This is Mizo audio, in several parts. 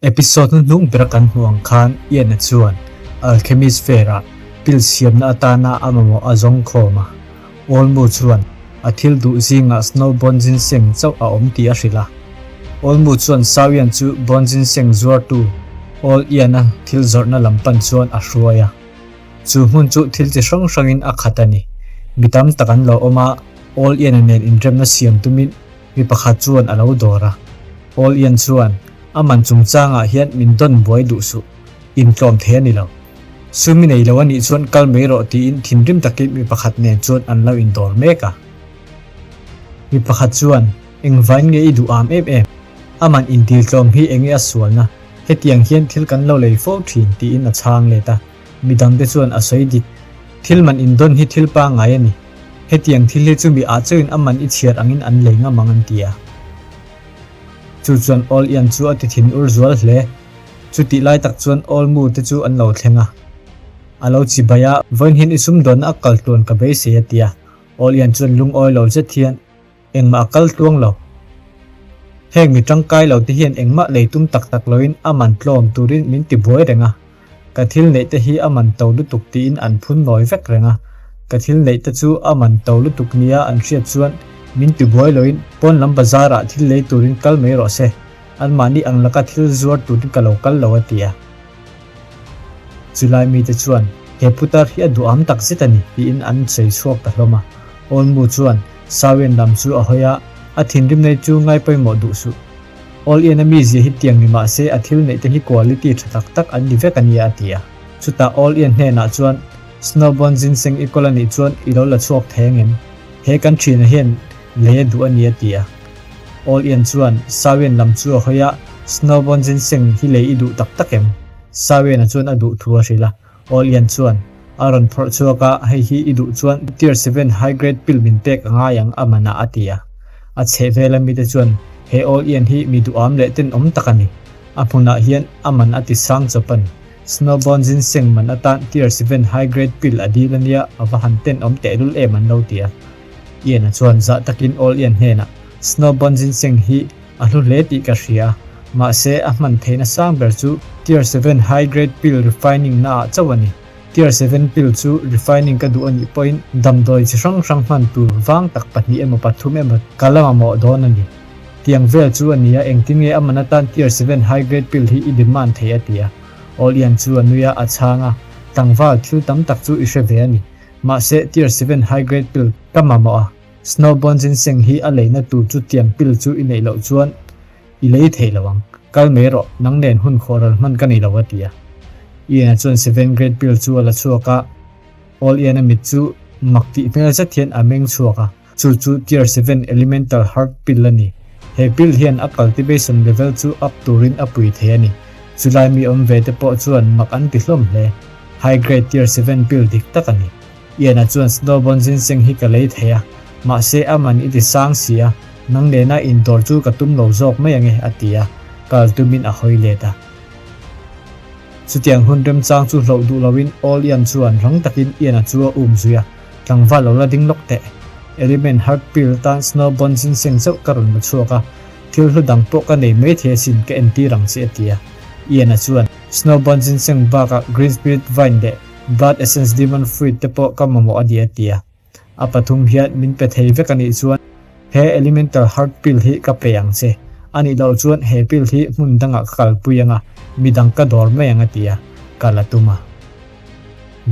Episode hnuhnung bera kan hmuh ang khan Ian-a chuan Alchemist Fair-ah pil siamna atana a mamawh a zawng khawm a. Olmu chuan a thil duh zingah Snowbone ginseng chauh a awm tih a hrilh a. Olmu chuan Sawian chu Bone ginseng zuartu Ol Ian-a thil zawrhna lam pan chuan a hruai a. Chu hmun chu thil chi hrang hrangin a khat a ni. Mi tam tak an lo awm a, Ol Ian-a nen inremna siam tumin Mi pakhat chuan a lo dawr a, Paul Ian chuan, A man chungchangah hian min dawn buai duh suh, intlawm thei a ni lo. Sumi nei lo a nih chuan kal mai rawh tiin thinrim takin mi pakhat nen chuan an lo indawr mek a. Mi pakhat chuan, Engvain nge i duh am em em? A man indil tlawm hi enge a sualna? Hetiang hian thil kan lo lei fo thin tiin a chhang let a. Midangte chuan a sawi dik. Thil man indawn hi thil pangngai a ni. Hetiang thil hi chu mi ah chauhin a man i chhiar angin an lei ngam ang an ti a. Chu chuan Awl Ian chu a ti thin ur zual hle. Chutih lai tak chuan Awl Mu te chu an lo thleng a. A lo chi bai a, vawiin hian i sumdawnna a kal tluan ka beisei a ti a. Awl Ian chuan lungawi lo zet hian Engmah a kal tluang lo. Heng mi tangkai lo te hian engmah lei tum tak tak loin a man tlawm turin min ti buai reng a. Ka thil neih te hi a man to lutuk tiin an phun nawi vek reng a. Ka thil neih te chu a man to lutuk nia an hriat chuan min ti buai loin pawn lam bazar ah thil lei turin kal mai rawh se. Anmahni ang laka thil zuar turin ka lo kal lo a ti a. Chulai mite chuan, He putar hi a duham tak zet a ni, tiin an sawi chhuak ta hlawm a. Awlmu chuan Sawian lam chu a hawi a, a thinrim nei chu ngai pawimawh duh suh. Awlian a mizia hi tiang ni mah se a thil neih te hi quality tha tak tak an ni vek a nia a ti a. Chutah Awlian hnenah chuan, Snowbone ginseng i kawl a nih chuan i lo la chhuak thei angem? He kan thiana hian lei a duh a ni a ti a. Awlian chuan Sawian lam chu a hawi a, Snowbone ginseng hi lei i duh tak tak em? Sawiana chuan a duh thu a hrilh a. Awlian chuan a rawn phawrh chhuak a, hei hi i duh chuan Tier 7 high grade pill min pek a ngai ang a manah a ti a. A chhehvela mite chuan he Awlian hi mi duham leh tenawm tak a ni. A hmunah hian a man a ti sang chawp a ni. Snowbone ginseng man atan Tier 7 high grade pill a dil a nia, a va han tenawm tehlul em an lo ti a. Ian-a chuan zah takin Awlian hnenah Snowbone ginseng hi A hlu hle tih ka hria. Mahse, a hman theihna sang ber chu Tier 7 High Grade Pill Refining naah chauh a ni. Tier 7 pill chu refining ka duh a nih pawhin damdawi chi hrang hrang hman tur vang tak pahnih emaw pathum emaw ka la mamawh dawn a ni. Tiang vel chu a ni a, engtin nge a man atan Tier 7 High Grade Pill hi i demand thei a ti a. Awlian chu a nui a, a chhang a, Tlangval, thil tam tak chu i hre ve a ni. Mahse, Tier 7 High Grade Pill ka mamawh a. Snowbone ginseng hi a leina tur chu tiang pil chu i neih loh chuan i lei thei lo ang. Kal mai rawh, nang nen hun khawhral hman ka nei lo a ti a. Ian-a chuan seven grade pil chu a la chhuak a, All Ian-a mit chu mak tih hmel zet hian a meng chhuak a, chu chu tier seven elemental heart pill a ni. He pill hian a cultivation level chu up turin a pui thei a ni. Chulai mi awm ve te pawh chuan mak an ti hlawm hle. High grade tier seven pill dik tak a ni. Ian-a chuan Snowbone ginseng hi ka lei thei a, mahse a man i ti sang si a, nang nena indawr chu ka tum lo zawk mai ange a ti a, kal tumin a hawi let a. Chutiang hun remchang chu hloh duh loin Old Ian chuan rang takin Ian-a chu a um zui a, tlangval lo la ding lawk teh. Element Heart Pill tan Snowbone ginseng chauh ka rawn la chhuak a, thil hlu dang pawh ka nei maithei asin ka entir ang che a ti a. Ian-a chuan Snowbone ginseng bakah Green Spirit Vine leh Blood Essence Demon Fruit te pawh ka mamawh a ni a ti a. A pathum hian min pe thei vek a nih chuan he Elemental Heart Pill hi ka pe ang che. A nih loh chuan he pill hi hmun dangah ka kalpui ang a, midang ka dawr mai ang a ti a, kal a tum a.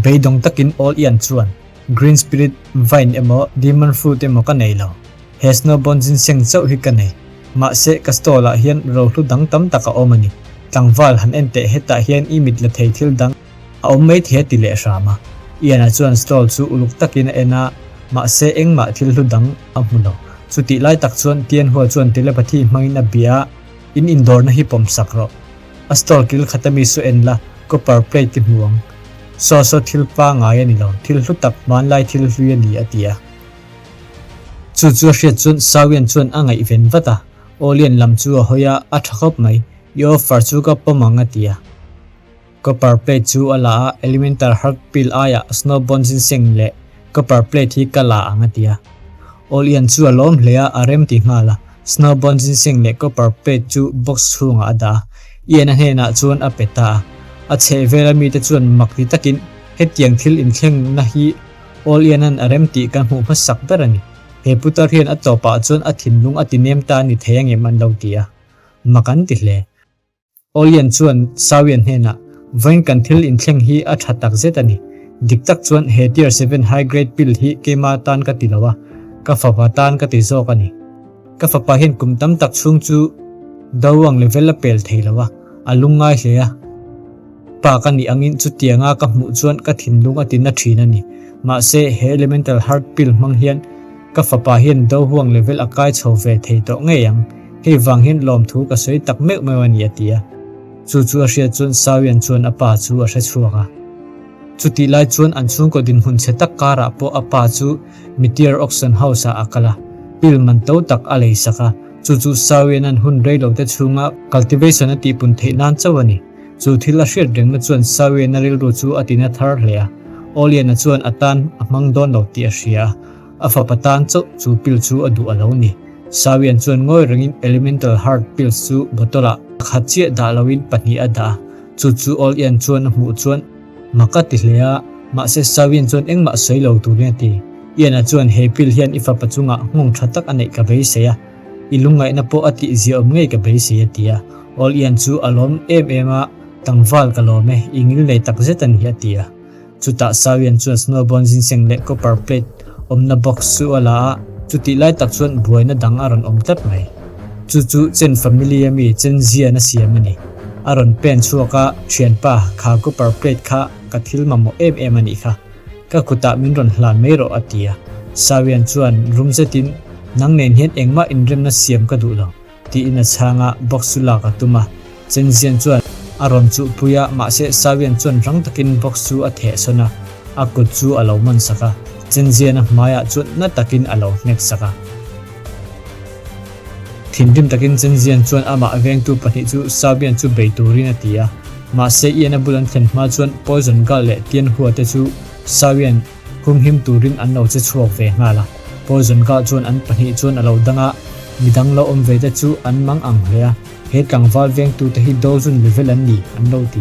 Beidawng takin All Ian chuan Green Spirit Vine emaw Demon Fruit emaw ka nei lo. He Snowbone ginseng chauh hi ka nei. Mahse ka stall ah hian rohlu dang tam tak a awm a ni. Tlangval han en teh hetah hian i mit la thei thil dang A awm mai thei a ti leh hram a. Ian-a chuan stall chu uluk takin a en a, mahse engmah thil hlu dang a hmu lo. Chutih lai tak chuan Tianhua chuan telepathy hmangin a bia a, In indawrna hi pawm sak rawh. A stall kil khat ami saw en la, copper plate i hmu ang. Saw saw thil pangai a ni lo, thil hlu tak hmanlai thil hlui a ni a ti a. Chu chu a hriat chuan Sawian chuan a ngaihven vat a, Awlian lam chu a hawi a, a tha khawp mai, i offer chu ka pawm ang a ti a. Copper plate chu a la a, Elemental Heart Pill aiah Snowbone ginseng leh Copper plate hi ka la ang a ti a. Awlian chu a lawm hle a, a rem ti nghal a. Snowbone ginseng leh Copper plate chu box chhungah a dah a. Ian-a hnenah chuan a pe ta a. A chhehvela mite chuan mak ti takin hetiang thil inthlengna hi Old Ian-a'n a rem tih kan hmuh hmasak ber a ni. He putar hian a tawpah chuan a thinlung a ti nem ta a ni thei angem an lo ti a. Mak an ti hle. Awlian chuan Sawian hnenah, Vawiin kan thil inthleng hi a tha tak zet a ni. Dik tak chuan he Tier 7 High Grade Pill hi keima tan ka ti lo a, ka fapa tan ka ti zawk a ni. Ka fapa hian kum tam tak chhung chu do ang level a pel thei lo a, a lungngai hle a. Pa ka nih angin chutianga ka hmuh chuan ka thinlung a ti na thin a ni. Mahse, he Elemental Heart Pill hmang hian ka fapa hian do huang level a kai chho ve thei tawh ngei ang. Hei vang hian lawmthu ka sawi tak meuh meuh a ni a ti a. Chu chu a hriat chuan Sawian chuan a pa chu a hre chhuak a. Chutih lai chuan an chhungkaw dinhmun chhe tak karah pawh a pa chu Meteor Auction House-ah a kal a, pil man to tak a lei sak a. Chu chu Sawian an hun rei lote chhunga cultivation a tihpun theih nan chauh a ni. Chu thil a hriat rengna chuan Sawiana rilru chu a tina thar hle a. Awliana chuan a tan a hmang dawn lo tih a hria a. A fapa tan chauh chu pill chu a duh a lo ni. Sawian chuan ngawi rengin Elemental Heart Pills chu bottle-ah pakhat chiah dah loin pahnih a dah a, chu chu Old Ian chuan a hmuh chuan mak a ti hle a, mahse Sawian chuan engmah sawi lo turin a ti. Ian-a chuan he pill hian i fapa chungah nghawng tha tak a neih ka beisei a, i lungngaihna pawh a tih ziaawm ngei ka beisei a ti a. Old Ian chu a lawm em em a, Tlangval ka lawm e, i ngilnei takzet a ni a ti a. Chutah Sawian chuan snowbone ginseng leh copper plate awmna box chu a la a, chutih lai tak chuan buaina dang a rawn awm tlat mai. Chu chu Chen family a mi Chen Zian a siam a ni. A rawn pen chhuak a, Thianpa, kha copper plate kha ka thil mamawh em em a nih kha. Ka kutah min rawn hlan mai rawh a ti a. Sawian chuan rum zetin, Nang nen hian engmah inremna siam ka duh lo. Tiin a chhang a, box chu lak a tum a. Chenzian chuan a rawn chuhpui a, mahse Sawian chuan rang takin box chu a theh sawn a, a kut chu a lo man sak a. Chenzian a hmaiah chuan na takin a lo hnek sak a. Thinrim takin Chenzian chuan amah vengtu pahnih chu Sawian chu bei turin a ti a, mahse Ian a bul an thlen hma chuan Poison Girl leh Tianhua te chu Sawian Humhim turin an lo che chhuak ve nghal a, Poison Girl chuan an pahnih chuan a lo dang a, midang lo awm ve te chu an mang ang hle a, he tlangval vengtute hi dozun level an ni an lo ti.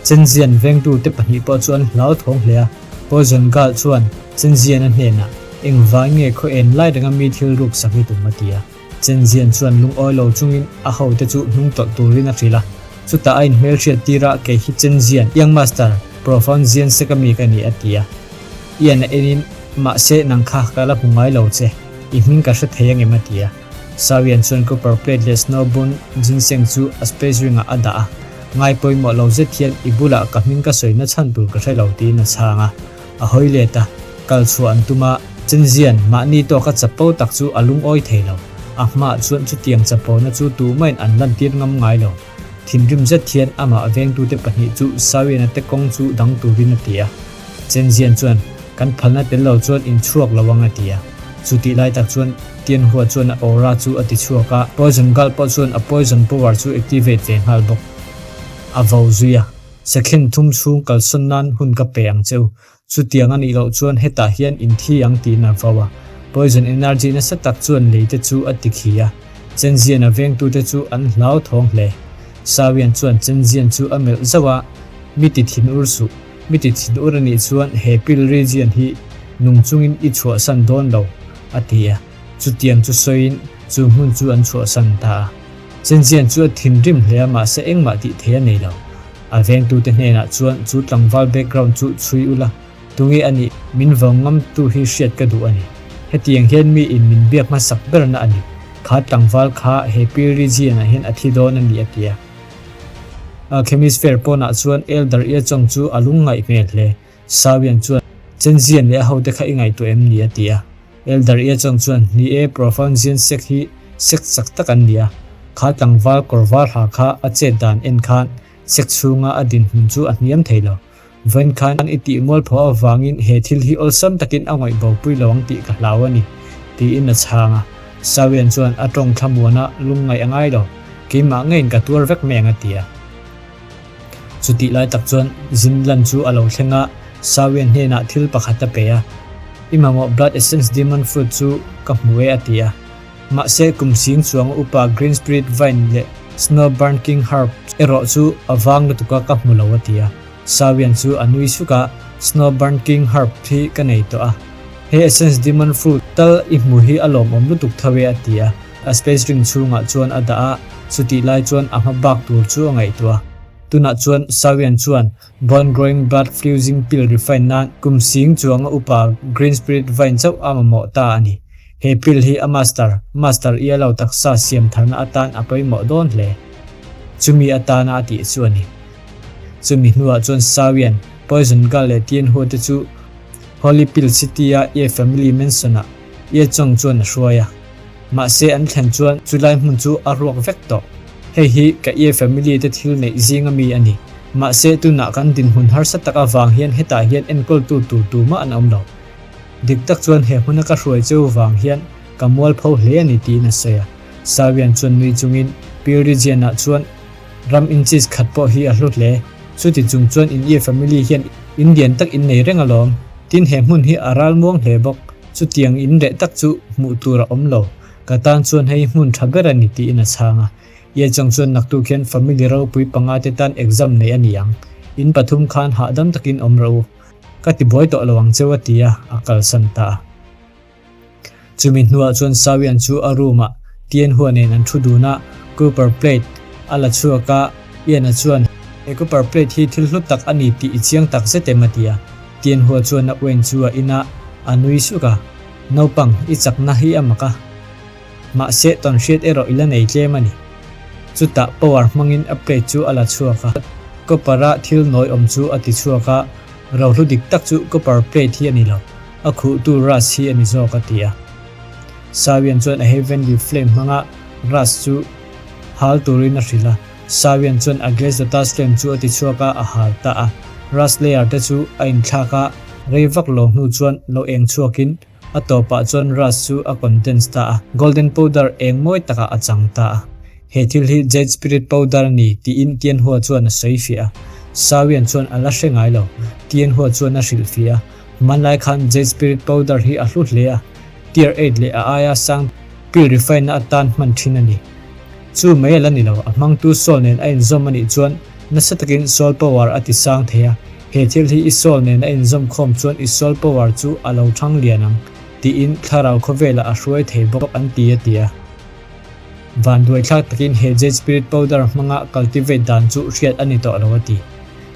Chenzian vengtute pahnih pawh chu an hlauthawng hle a, Poison Girl chuan Chenziana hnenah, Engvai nge khaw en lai renga mi thil ruk sak i tum a ti a. Chenzian chuan lungawi lo chungin a hote chu hnung tawlh turin a hrilh a. Chutah a inhmelhriat tir a, Kei hi Chenzian, Young Master, Profound Zian Sek ami ka ni a ti a. Ian a enin, Mahse, nang kha ka la hmu ngai lo che, i hming ka hre thei angem a ti a. Sawian chuan Copper Plate leh Snowbone ginseng chu a space ring ah a dah a. Ngai pawimawh lo zet hian i bulah ka hming ka sawina chhan tur ka hre lo tiin a chhang a. A hawi let a, kal chhuah an tum a, Chenzian mahni tawka chapo tak chu a lungawi thei lo. A hmaah chuan chutiang chapona chu tumahin an lantir ngam ngai lo. Thinrim zet hian amah vengtute pahnih chu Sawiana te kawng chu dang turin a ti a. Chenzian chuan, Kan phalna tel lo chuan in chhuak lo ang a ti a. Chutih lai tak chuan Tianhua chuan a aura chu a ti chhuak a, Poison Girl pawh chuan a poison power chu activate ve nghal bawk. A vo zui a. Second thum chhung kalsawn nan hun ka pe ang cheu. Chutiang a nih loh chuan hetah hian in thi ang tiin a vau a. Poison energy nasa tak chuan lei te chu a ti khi a. Chenzian a vengtute chu an hlau thawng hle. Sawian chuan Chenzian chu a melh zauh a, Mi ti thin ur suh. Mi ti thin ur a nih chuan he pil region hi nung chungin i chhuahsan dawn lo, a ti a. Chutiang chu sawiin chu hmun chu an chhuahsan ta a. Chenzian chu a thinrim hle a mahse engmah tih thei a nei lo. A vengtute hnenah chuan chu tlangval background chu chhui ula, tunge a nih min vawng ngamtu hi hriat ka duh a ni. Hetiang hian mi in min biak hmasak berna a ni. Kha tlangval kha he Pilri Zianah hian a thi dawn a ni a ti a. A chemist fair pawnah chuan Elder Iachong chu a lungngaih hmel hle. Sawian chuan, Chenzian leh a hote kha i ngaihtuah em ni? a ti a. Elder Iachong chuan, Ni e, Profound Zian sek hi sek chak tak an ni a. Kha tlangval kawr var ha kha a chet dan en khan sek chhunga a dinhmun chu a hniam thei lo. Vawiin khan i tih mualpho avangin he thil hi awlsam takin a ngawih bopui lo ang tih ka hlau a ni, tiin a chhang a. Sawian chuan a tawng thlamuana lungngaih a ngai lo, keimah ngeiin ka tuar vek mai ang a ti a. Chutih lai tak chuan Zinlan chu a lo thleng a, Sawian hnenah thil pakhat a pe a. I mamawh Blood Essence Demon Fruit chu ka hmu e a ti a. Mahse kum sing chuang upa Green Spirit Vine leh. Snow Burn King Herb erawh chu a vang lutuk a ka hmu lo a ti a. Sawian chu a nui suk a, Snow Burn King Herb hi ka nei tawh a. He Essence Demon Fruit tal i hmu hi a lawmawm lutuk tho e a ti a. A space ring chhungah chuan a dah a, chutih lai chuan a hma bak tur chu a ngaihtuah a. Tunah chuan Sawian chuan Bone Growing Blood Fusing Pill refine nan kum sing chuanga upa Green Spirit Vine chauh a mamawh ta a ni. He pill hi a master, Master Yellow taksa siam tharna atan a pawimawh dawn hle. Chumi atana a tih chu a ni. Chumi hnuah chuan Sawian, Poison Girl leh Tianhua te chu Holy Pill City-a Ye Family Mansion-ah Ye Chong chuan a hruai a. Mahse an thlen chuan chulai hmun chu a ruak vek tawh. Hei hi ka Ye Family te thil neih zinga mi a ni. Mahse tunah kan dinhmun harsa tak avang hian hetah hian enkawltu tur tumah an awm lo. Dik tak chuan he hmuna ka hruai cheu vang hian ka mualpho hle a ni tiin a sawi a. Sawian chuan nui chungin Pirijian-ah chuan ram inches khat pawh hi a hlu hle. Chuti chung chuan in Ye family hian in lian tak in nei reng alawm. Tin he hmun hi a ral muang hle bawk. Chutiang in reh tak chu hmuh tur a awm lo. Ka tan chuan hei hmun tha ber a ni tiin a chhang a. Ye chang chuan naktuk hian family ropui panga te tan exam nei a ni ang. In pathum khan hahdam takin awm rawh u. Ka ti buai tawh lo ang cheu a ti a, a kalsan ta a. Chumi hnuah chuan Sawian chu a room ah Tianhua nen an thu dun a, Cooper plate a la chhuak a, Ian-a chuan, He cooper plate hi thil hlu tak a ni tih i chiang tak zet em a ti a. Tianhua chuan a uain chu a in a, a nui suk a, Naupang, i chakna hi a mak a. Mahse, tawnhriat erawh i la nei tlem a ni. Chutah power hmangin a plate chu a la chhuak a, copper-a thil nawi awm chu a ti chhuak a, rohlu dik tak chu copper plate hi a ni lo, a khuhtu rust hi a ni zawk a ti a. Sawian chuan a heavenly flame hmanga rust chu hal turin a hrilh a, Sawian chuan a glaze lotus flame chu a ti chhuak a, a hal ta a. Rust layer te chu a inthlak a, rei vak lo hnu chuan lo eng chhuakin A tawpah chuan rust chu a condense ta a, golden powder eng mawi takah a chang ta a. He thil hi jade spirit powder a ni tiin Tianhua chuan a sawi fiah a. Sawian chuan a la hre ngai lo. Tianhua chuan a hrilh fiah a, Hmanlai khan jade spirit powder hi a hlu hle a, tier eight leh a aia sang pill refine na atan hman thin a ni. Chu mai a la ni lo, a hmangtu soul nen a inzawm a nih chuan nasa takin soul power a ti sang thei a, he thil hi i soul nen a inzawm khawm chuan i soul power chu a lo thang lian ang, tiin thlarau khawvelah a hruai thei bawk an ti a ti a. Vanduaithlak takin he jade spirit powder hmanga cultivate dan chu hriat a ni tawh lo a ti.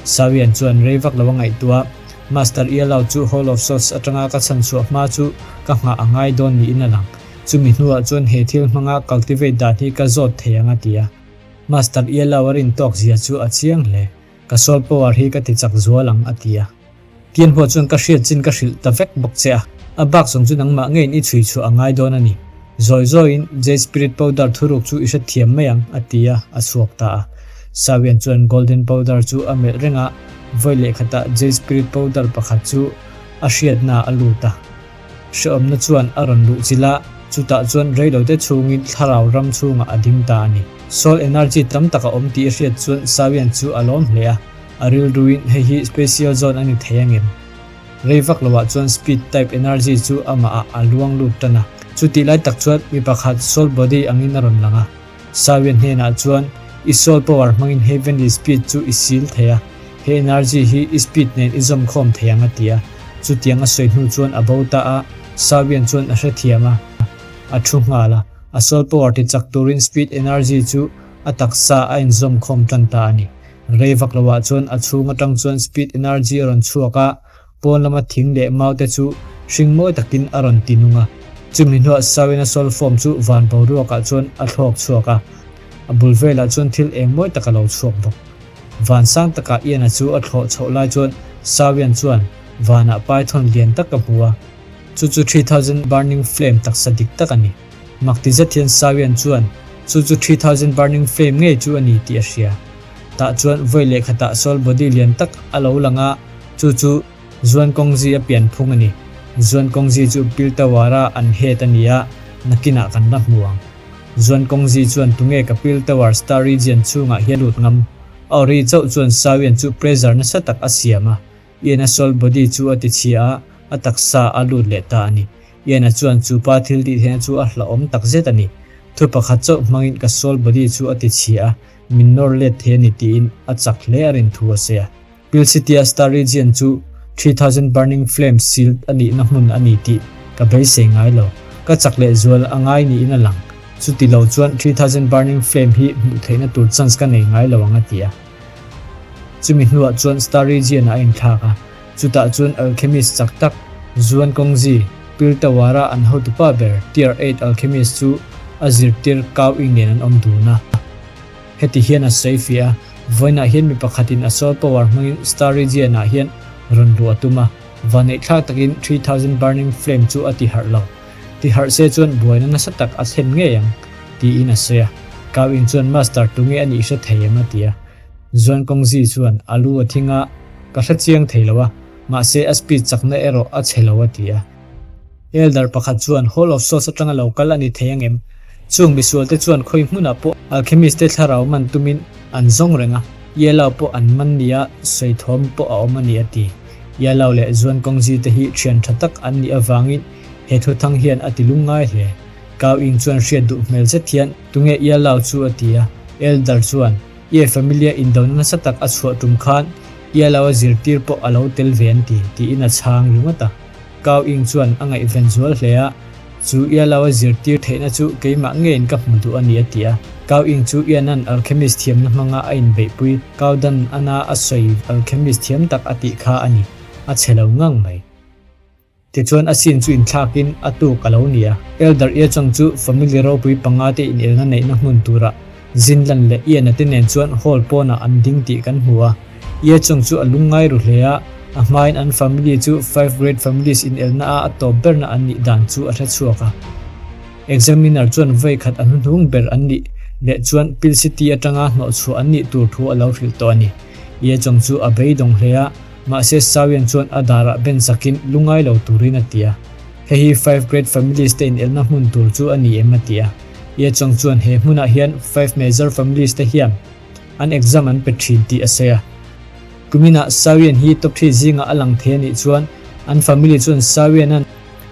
Sawian chuan rei vak lo a ngaihtuah, Master Ialao chu Hall of Souls atanga ka chhanchhuah hma chu ka nghah a ngai dawn niin a lang. Chumi hnuah chuan he thil hmanga cultivate dan hi ka zawt thei ang a ti a. Master Yellow a rin tawk zia chu a chiang hle. Ka soul power hi ka ti chak zual ang a ti a. Tianhua chuan ka hriat chin ka hrilh ta vek bawk che a. A bak zawng chu nangmah ngeiin i chhui chhuah a ngai dawn a ni. Zawi zawiin Jade Spirit Powder thuruk chu i hrethiam mai ang a ti a, a chhuak ta a. Sawian chuan Golden Powder chu a melh reng a, vawi leh khatah Jade Spirit Powder pakhat chu a hriatna a lut a. Hrehawmna chuan a rawn luh chilh a, chutah chuan reilote chhungin thlarau ram chhungah a ding ta a ni. Soul energy tam tak a awm tih a hriat chuan Sawian chu a lawm hle a, a rilruin hei hi special zone a ni thei angem? Rei vak loah chuan speed type energy chu amahah a luang lut tan a, chutih lai tak chuan mi pakhat soul body angin a rawn lang a. Sawian hnenah chuan, I soul power hmangin heavenly speed chu i sil thei a, he energy hi i speed nen i zawm khawm thei ang a ti a. Chutiang a sawi hnu chuan a bo ta a, Sawian chuan a hrethiam a, a thu nghal a. A soul power ti chak turin speed energy chu a taksa a inzawm khawm tan ta a ni. Rei vak loah chuan a chhung atang chuan speed energy a rawn chhuak a, Pawn lama thing leh mau te chu hring mawi takin a rawn ti nung a. Chumi hnuah Sawina soul form chu van boruakah chuan a thlawk chhuak a, a bul velah chuan thil eng mawi tak a lo chhuak bawk. Van sang takah Ian-a chu a thlawh chhoh lai chuan Sawian chuan vanah python lian tak a hmu a, chu chu 3000 burning flame taksa dik tak a ni. Mak ti zet hian Sawian chuan chu chu 3000 burning flame ngei chu a ni tih a hria. Tah chuan vawi leh khatah soul body lian tak a lo lang a, Chu chu Zuan Kawngzi a pian phung a ni. Zuan Kawngzi chu Piltawara an head a ni a, nakinah kan la hmu ang. Zuan Kawngzi chuan tunge ka Piltawar Star Region chhungah hian lut ngam? A awri chauh chuan Sawian chu pressure nasa tak a siam a, Ian-a soul body chu a ti chhia a, a taksa a lut leh ta a ni. Ian-a chuan chu pa thil tih theihna chu a hlauhawm tak zet a ni. Thu pakhat chauh hmangin ka soul body chu a ti chhia a, min nawr let thei a ni tiin a chak hle a rin thu a sawi a. Pil City-a Star Region chu 3000 Burning Flames sealed a nihna hmun a ni tih ka beisei ngai lo. Ka chak leh zual a ngai niin a lang. Chuti lo chuan 3000 Burning Flame hi hmuh theihna tur chance ka nei ngai lo ang a ti a. Chumi hnuah chuan Star Region-ah a inthlak a. Chutah chuan alchemist chak tak Zuan Kongzi, Pil Tawara an hotupa ber Tier 8 alchemist chu a zirtir Kau Ing nen an awm dun a. Heti hian a sawi fiah a, Vawiinah hian mi pakhatin a soul power hmangin Star Region-ah hian rawn luh a tum a, vanneihthlak takin 3000 Burning Flame chu a ti harh lo. Ti harh se chuan buaina nasa tak a thlen ngei ang, tiin a sawi a. Kau Ing chuan Master tunge a nih hre thei em a ti a. Zuan Kongzi chuan a lu a thing a, Ka hre chiang thei lo a, mahse a speed chakna erawh a chhe lo a ti a. Elder pakhat chuan Hall of Souls atanga lo kal a ni thei ang em? Chung misualte chuan khawi hmunah pawh alchemist te thlarau man tumin an zawng reng a, Yelao pawh an man nia sawi thawm pawh a awm a ni a ti. Yelao leh Zuan Kongzi te hi thian tha tak an nih avangin he thuthang hian a ti lungngai hle. Kau Ying chuan hriat duh hmel zet hian tunge Yelao chu a ti a, Elder chuan Ye familia indona nasa tak a chhuah tum khan Yelao a zirtir pawh a lo tel ve an ti, tiin a chhang ringawt a. Kau Ing chuan a ngaihven zual hle a, Chu Yelao a zirtir theihna chu keimah ngeiin ka hmu duh a ni a ti a. Kau Ing chu Ian-a'n alchemist thiamna hmanga a inbeihpui Kau Dan Ana a sawi alchemist thiam tak a tih kha a ni, a chhe lo ngang mai. Tichuan a scene chu inthlakin a tuk a lo ni a. Elder Iachang chu family ropui panga te inelna neihna hmun turah Zinlan leh Iana te nen chuan hall pawnah an ding tih kan hmu a. Iachang chu a lungngai ru hle a, a hmain an family chu Five Great Families inelna a a tawp berna an nih dan chu a hre chhuak a. Examiner chuan vawi khat a hnuhnung ber an nih leh chuan Pil City atanga hnawhchhuah an nih tur thu a lo hrilh tawh a ni. Iachang chu a beidawng hle a. Mahse Sawian chuan a darah ben sakin lungai lo turin a ti a. Hei hi Five Great Families te inelna hmun tur chu a ni em a ti a. Ye Chong chuan he hmunah hian Five Major Families te hian an exam an pe thin tih a sawi a. Kuminah Sawian hi top thi zingah a lang thei a nih chuan an family chuan Sawian-a'n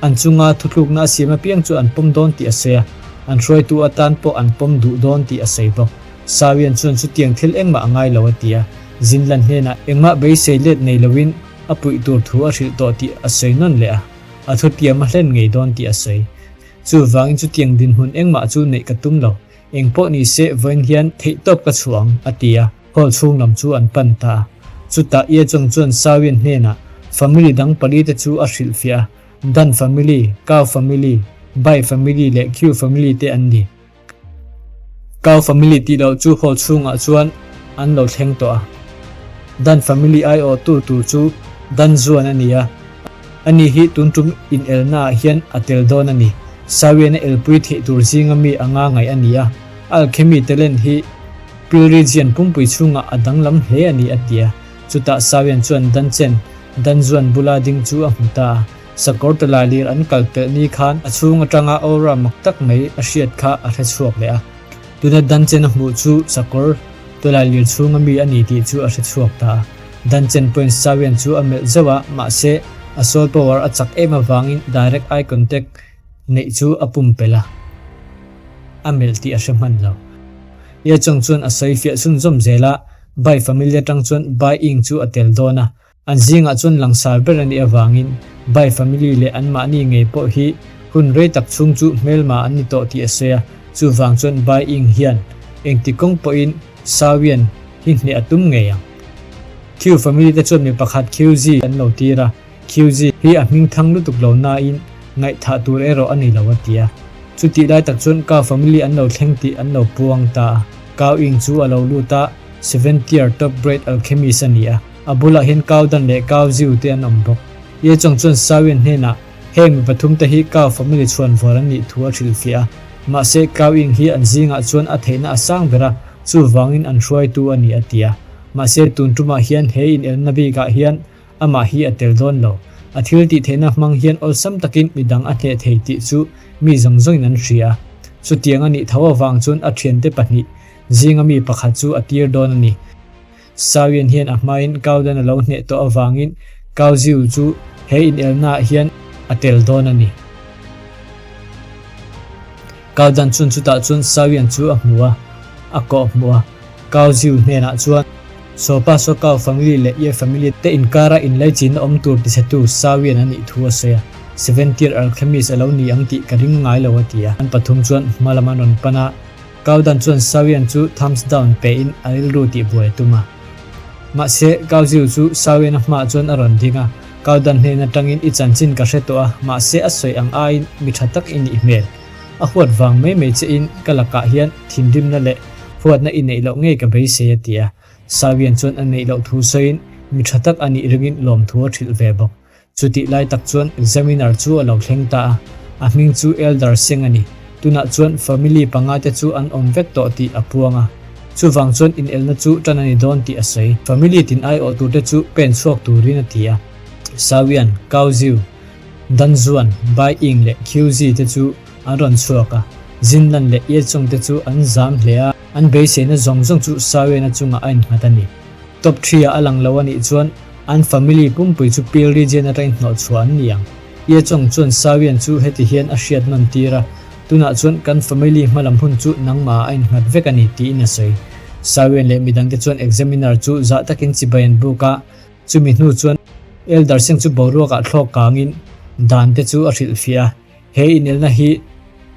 an chunga thutlukna a siam apiang chu an pawm dawn tih a sawi a, an hruaitu atan pawh an pawm duh dawn tih a sawi bawk. Sawian chuan chutiang thil engmah a ngai lo a ti a. Zinlan hnenah engmah beisei let nei loin a puih tur thu a hrilh tawh tih a sawi nawn leh a, a thutiam a hlen ngei dawn tih a sawi. Chuvangin chutiang dinhmun engmah chu neih ka tum lo, eng pawh ni se vawiin hian theihtawp ka chhuah ang, a ti a, hall chhung lam chu an pan ta a. Chutah Ye Chong chuan Sawian hnenah family dang palite chu a hrilhfiah a, Dan family, Kau family, Bai family leh Khiu family te an ni. Kau family tih loh chu hall chhungah chuan an lo thleng tawh a. Dan family aiawhtu tur chu Dan Zuan a ni a, ani hi tun tum inelnaah hian a tel dawn a ni. Sawian a elpui theih tur zinga mi anga ngaih a ni a, alchemy talent hi Pilrigian pumpui chhungah a danglam hle a ni a ti a. Chutah Sawian chuan Dan Chen, Dan Zuan bula ding chu a hmu ta a. Sakawr tawlailir an kal pelh ni khan a chhung atanga aura mak tak mai a hriat kha a hre chhuak leh a. Tuna Danchen a hmuh chu sakawr tawlailir chhunga mi a ni tih chu a hre chhuak ta a. Danchen pawhin Sawian chu a melh zauh a, mahse a soul power a chak em avangin direct eye contact neih chu a pumpelh a, a melh tih a hre hman lo. Ye Chong chuan a sawi fiah chhunzawm zel a, Bai family atang chuan Bai Ying chu a tel dawn a, An zingah chuan langsar ber a nih avangin Bai family leh anmahni ngei pawh hi hun rei tak chhung chu hmelma an ni tawh tih a sawi a, chuvang chuan Bai Ying hian engti kawng pawhin Sawian hi hneh a tum ngei ang. Qiu family te chuan mi pakhat Qiu Zi an lo tir a, Qiu Zi hi a hming thang lutuk lo nain ngaihthah tur erawh a ni lo a ti a. Chutih lai tak chuan Kao family an lo thleng tih an lo puang ta a, Kao Ying chu a lo lut a, Seventh year top grade alchemist a ni a. A bulah hian Kau Dan leh Kau Ziu te an awm bawk. Ye Chong chuan Sawian hnenah heng mi pathum te hi Kau family chhuan vawr an nih thu a hrilhfiah a. Mahse, Kau Ying hi an zingah chuan a theihna a sang ber a, chuvangin an hruaitu a ni a ti a. Mahse, tun tumah hian he inelna bikah hian amah hi a tel dawn lo. A thil tih theihna hmang hian awlsam takin midang a hneh thei tih chu mi zawng zawngin an hria a. Chutiang a nih tho avang chuan a thiante pahnih zinga mi pakhat chu a tir dawn a ni. Sawian hian a hmain Kaudan a lo hneh tawh avangin Kauziu chu he inelnaah hian a tel dawn a ni. Kao Dan chuan chutah chuan Sawian chu a hmu a, a kawh hmuh a. Kao Ziu hnenah chuan, Sawpa saw Kao family leh Ye family te inkara inlaichinna awm tur tichhetu Sawian a nih thu a sawi a. Seventh year alchemist a lo ni ang tih ka ring ngai lo a ti a. An pathum chuan hma lam an rawn pan a. Kao Dan chuan Sawian chu thumbs down pein a rilru tih buai a tum a. Mahse, Kao Ziu chu Sawian a hmaah chuan a rawn ding a. Kao Dan hnen atangin i chanchin ka hre tawh a, mahse a sawi ang aiin mi tha tak i nih hmel. A huat vang mai mai che in ka lakah hian thinrimna leh huatna i neih loh ngei ka beisei a ti a. Sawian chuan a neih loh thu sawiin mi tha tak a nih ringin lawmthu a hrilh ve bawk. Chutih lai tak chuan examiner chu a lo thleng ta a, a hming chu Elder Seng a ni. Tunah chuan family panga te chu an awm vek tawh tih a puang a. Chuvang chuan inelna chu tan a ni dawn tih a sawi. Family tin aiawh tur te chu pen chhuak turin a ti a. Sawian, Kauziu, Danzuan, Bai Ying leh Qiu Zi te chu an rawn chhuak a. Jinlan leh Ye Chong te chu an zam hle a, an beiseina zawng zawng chu Sawiana chungah a innghat a ni. Top three-ah a lang lo a nih chuan an family pumpui chu Peel region atangin hnawhchhuah an ni ang. Ye Chong chuan Sawian chu heti hian a hriat nawn tir a, Tunah chuan kan family hmalam hun chu nangmahah a innghat vek a ni, tiin a sawi. Sawian leh midangte chuan examiner chu zah takin chibai an buk a, chumi hnu chuan Elder Singh chu boruakah thlawk kangin dan te chu a hrilhfiah a. He inelna hi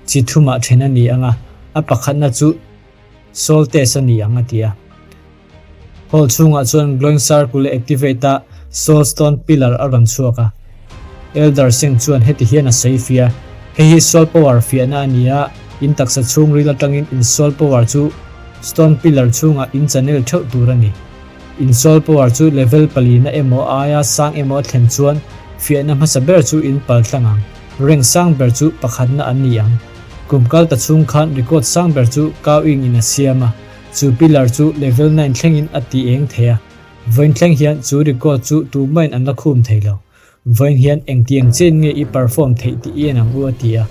chi thumah then a ni ang a, a pakhatna chu Soul test a ni ang a ti a. Hall chhungah chuan glowing circle a activate a, soul stone pillar a rawn chhuak a. Elder Singh chuan heti hian a sawi fia, Hei hi soul power fiahna a ni a, in taksa chhungril atangin in soul power chu stone pillar chhungah in channel theuh tur a ni. In soul power chu level palina emaw aia sang emaw a thlen chuan fiahna hmasa ber chu in pal tlang ang. Rank sang ber chu pakhatna an ni ang. Kum kal ta chhung khan record sang ber chu Kau Ing in a siam a. Chu pillar chu level nine thlengin a ti eng thei a, vawiin thleng hian chu record chu tumahin an la khum thei lo. Vawiin hian engtiang chen nge i perform theih tih i en ang u a ti a.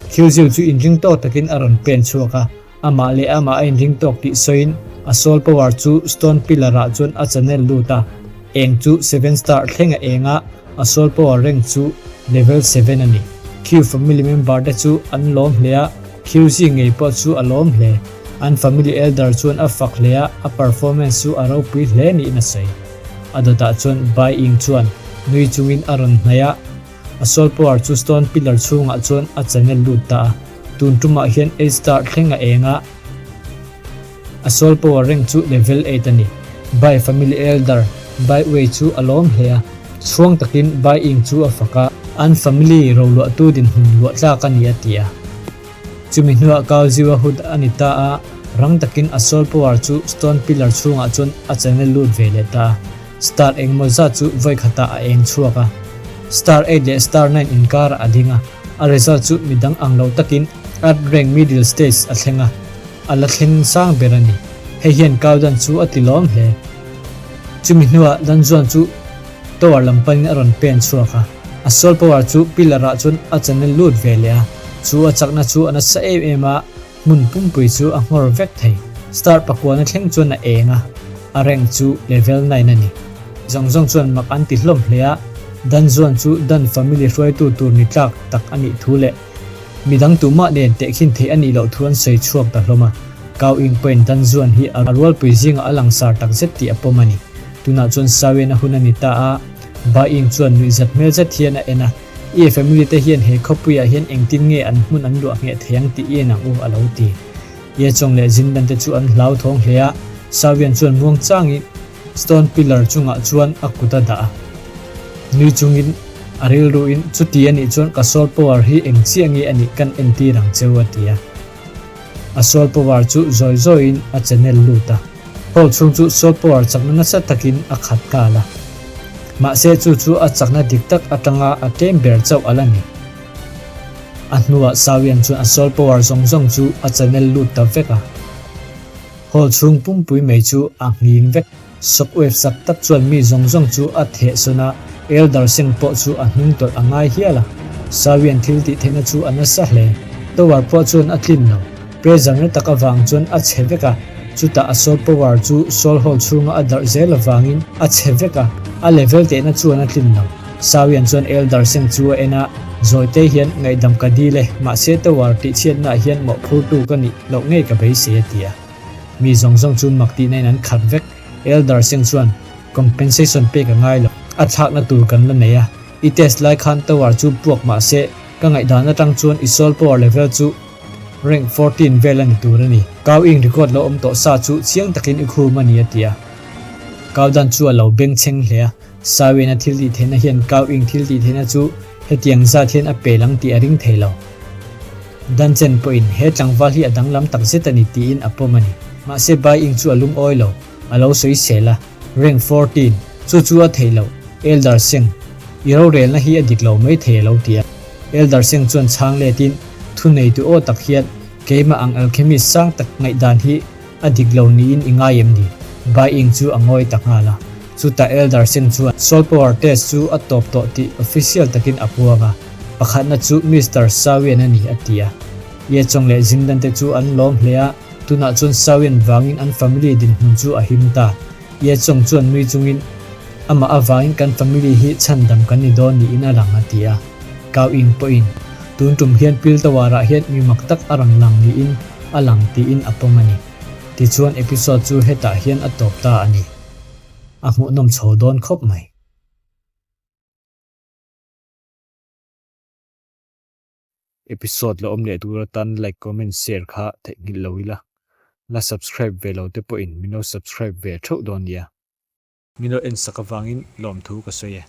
Thilziu chu inring tawk takin a rawn pen chhuak a, amah leh amah a inring tawk tih sawiin a soul power chu stone pillar ah chuan a channel lut a, eng chu seven star thleng a eng a, a soul power rank chu level seven a ni. Q family member te chu an lawm hle a. Qz ngei pawh chu a lawm hle. An family elder chuan a fak hle a, a performance chu a ropui hle niin a sawi. A dawtah chuan Bai Ying chuan nui chungin a rawn hnaih a, a soul power chu stone pillar chhungah chuan a channel lut ta a. Tun tumah hian eight star thleng a eng a, a soul power rank chu level eight a ni. Bai family elder Bai Wei chu a lawm hle a, chhuang takin Bai Ying chu a fak a. An family roluahtu dinhmun luah tlak a ni a ti a. Chumi hnuah Kao Ziwa hut a ni ta a, rang takin a soul power chu stone pillar chhungah chuan a channel lut ve leh ta a. Star engemaw zat chu vawi khatah a eng chhuak a. Star eight leh star nine inkarah a ding a, a result chu midang ang lo takin Earth rank middle stage a thleng a, a la thleng sang ber a ni. Hei hian Kao Dan chu a ti lawm hle. Chumi hnuah Dan Zuan chu tower lam panin a rawn pen chhuak a, a soul power chu pillar ah chuan a channel lut ve leh a, chu a chakna chu a nasa em em a, hmun pumpui chu a nghawr vek thei. Star pakuana thleng chuan a eng a, a rank chu level nine a ni. Zawng zawng chuan mak an ti hlawm hle a, Dan Zuan chu Dan family hruaitu tur ni tlak tak a nih thu leh Midang tumah nen tehkhin theih a nih loh thu an sawi chhuak ta hlawm a, Kau Ing pawhin Dan Zuan hi a rualpui zingah a langsar tak zet tih a pawm a ni. Tunah chuan Sawian a hun a ni ta a, Ba Ing chuan nuihzat hmel zet hian a en a, I family te hian he khawpuiah hian engtin nge an hmun an luah ngheh thei ang tih i en ang u a lo ti. Ye Chong leh Jin Dan te chu an hlauthawng hle a, Sawian chuan muang changin Stone pillar chungah chuan a kut a dah a, nui chungin a rilruin chuti a nih chuan ka soul power hi eng chiah nge a nih kan entir ang cheu a ti a. A soul power chu zawi zawiin a channel lut a, hall chhung chu soul power chakna nasa takin a khat nghal a. Mahse chu chu a chakna dik tak atanga a tlem ber chauh a la ni. A hnuah Sawian chuan a soul power zawng zawng chu a channel lut ta vek a. Hall chhung pumpui mai chu a nghing vek. Shockwave chak tak chuan mi zawng zawng chu a theh sawn a, Elder Singh pawh chu a hnung tawlh a ngai hial a. Sawian thil tih theihna chu a nasa hle. Tower pawh chuan a tlin lo. Pressure na tak avang chuan a chhe vek a, chutah a soul power chu soul hall chhunga a darh zel avangin a chhe vek a, a level tehna chuan a tlin lo. Sawian chuan Elder Singh chu a en a. Zawite hian ngaihdam ka dil e, mahse tower tihchhiatnaah hian mawhphurtu ka nih loh ngei ka beisei a ti a. Mi zawng zawng chu mak tihna in an khat vek. Elder Seng chuan compensation pek a ngai lo, a thlakna tur kan la nei a, i test lai khan tower chu puak mahse ka ngaihdan atang chuan i soul power level chu rank 14 vel a ni tur a ni. Kau ing record lo awm tawh sa chu chiang takin i khum a ni a ti a. Kau dan chu a lo bengchheng hle a, Sawiena thil tih theihna hian Kau ing thil tih theihna chu hetiang zat hian a pel ang tih a ring thei lo. Dan chen pawhin he tlangval hi a danglam tak zet a ni tiin a pawm a ni. Mahse Bai Ing chu a lungawi lo, a lo sawisel a, Rank 14, chu chu a theih loh, Elder Seng, i rorelna hi a dik lo mai thei a lo ti a. Elder Seng chuan chhang letin, Thuneitu aw tak hian keimah ang alchemist sang tak ngaihdan hi A dik lo niin i ngai em ni? Bai Ing chu a ngawi ta nghal a. Chutah Elder Seng chuan Soul Power Test chu a tawp tawh tih official takin a puang a, pakhatna chu Mister Sawian a ni a ti a. Ye Chong leh Jindan te chu an lawm hle a, tunah chuan Sawian vangin an family dinhmun chu a him ta. Ye Chong chuan nui chungin, Amah avangin kan family hi chhandam kan ni dawn niin a lang a ti a. Kau Ing pawhin, Tun tum hian Pil Tower ah hian mi mak tak a rawn lang niin a lang tiin a pawm a ni. Tichuan episode chu hetah hian a tawp ta a ni. A hmuhnawm chho dawn khawp mai. Episode la awm leh tur atan like comment share kha theihnghilh lo ila. La subscribe ve lo te pawhin min lo subscribe ve theuh dawn nia. Min lo en sak avangin lawmthu ka sawi e.